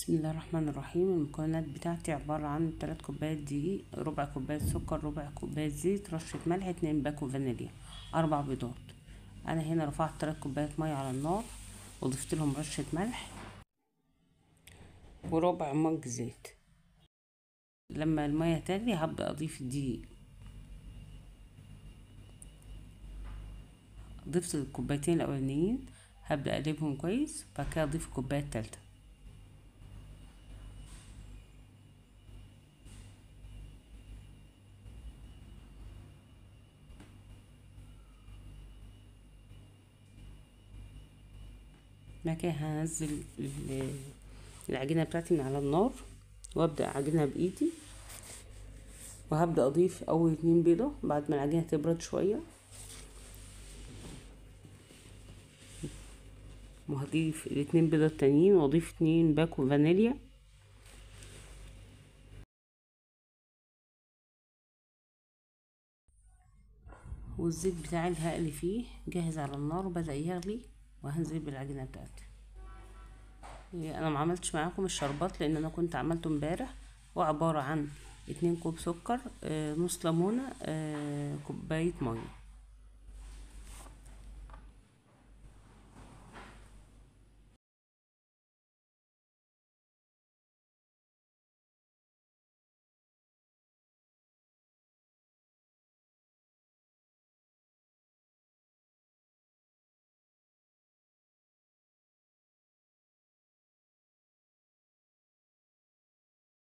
بسم الله الرحمن الرحيم. المكونات بتاعتي عبارة عن 3 كوبايات دقيق، ربع كوباية سكر، ربع كوباية زيت، رشة ملح، 2 باكو فانيليا، 4 بيضات. انا هنا رفعت 3 كوبايات مية على النار وضفت لهم رشة ملح وربع مج زيت. لما المية تغلي هبدأ اضيف الدقيق. ضفت الكوبايتين الاولانيين، هبدأ اقلبهم كويس، بعد كده اضيف الكوباية التالتة. بعد كده هنزل العجينة بتاعتي من على النار وابدأ اعجنها بايدي، وهبدأ اضيف اول 2 بيضة بعد ما العجينة تبرد شوية، وهضيف ال2 بيضة التانيين، واضيف 2 باكو فانيليا. والزيت بتاعي اللي هقلي فيه جاهز على النار وبدأ يغلي، وهنزل بالعجينة بتاعتي. انا ما عملتش معاكم الشربات لان انا كنت عملته امبارح. هو عبارة عن 2 كوب سكر، نص ليمونة، كوباية مية.